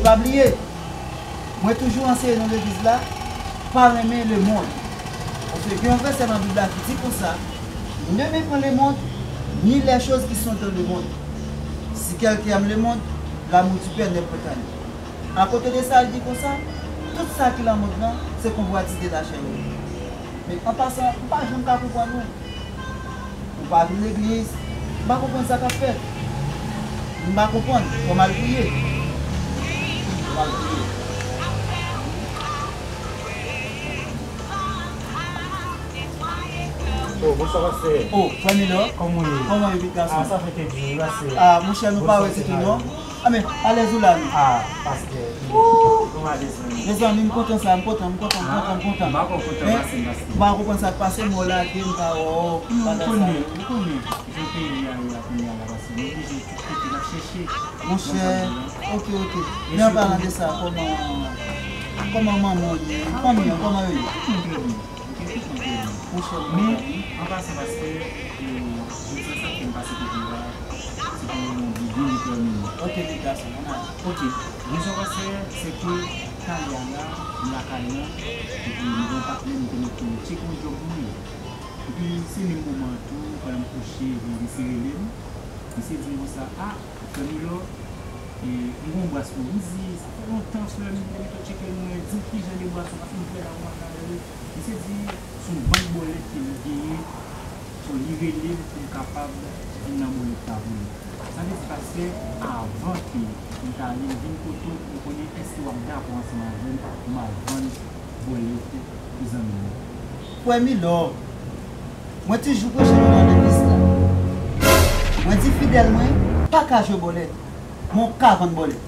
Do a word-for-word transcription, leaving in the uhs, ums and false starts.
Pa bliye, mwen toujou anseye nan legliz la, pa renmen lemonn. Paske gen yon vèsè nan Bib la ki di konsa, ne mets pas le monde, ni les choses qui sont dans le monde. Si quelqu'un aime le monde, l'amour du Père n'est point en lui. Akote de sa, li di konsa, tout sa ki nan mond lan, se konvwatiz de lachè yo ye. Men an pasan, m pa janm ka konprann ou. Ou pa vin legliz, m pa konprann sa k ap fèt. M pa konprann, fò m al priye. Fò m al priye. Oh, bonswa, pastè. Oh, frè Milò. Kòman w ye? Kòman w ye, pitit gason? Ah, sa fè kèk jou, wi, pastè. Ah, monchè, nou pa wè ditou, non? Ah, men, alèz ou la, non? Ah, pastè. Kòman w ye, zanmi? Mezanmi, m kontan sa, m kontan, m kontan, m kontan, m kontan. M pa kontan, pastè, pastè. M pa konprann sa k pase, m wè w lage, m pa wè w. Non, m konnen, m konnen. Jan peyi a ye la kounye a la, pastè, nou oblije tout kote n ap chèche. Monchè, ok, ok. Men an palan de sa, kòman, kòman manman w ye? Fanmi an, kòman yo ye? Tout moun trè byen. Ok, tout moun trè byen. Monchè, men, an pasan, pastè, e, jodi a sa k fè m pase kote w la, se pou yon rezon byen detèmine. Ok, pitit gason, ann ale. Ok, rezon, pastè, se ke talè a la, m lakay lan, epi m gen yon patnè m te mete tcheke yon djòb pou li. Epi se menm moman an tou, pandan m kouche, epi misye rele m. Misye di m konsa, ah, frè Milò, e, m gen yon bras pou ou. M di, sa fè lontan, frè m, m te gentan tcheke l, mwen di m ki jan de bras ou, paske m fè la, ou pa ka rele. Misye di, se yon bank bòlèt ke li genyen, so li rele m pou m kapab vin nan bòlèt la pou li. Sa vle di, pastè, avan ke m ta ale, m vin kote w pou m konnen èske w ap dakò ansanm avè m pou m al vann bòlèt pou zanmi m nan. Frè Milò, mwen toujou preche nou nan legliz la. Mwen di fidèl mwen pa ka jwe bòlèt, men w ka vann bòlèt.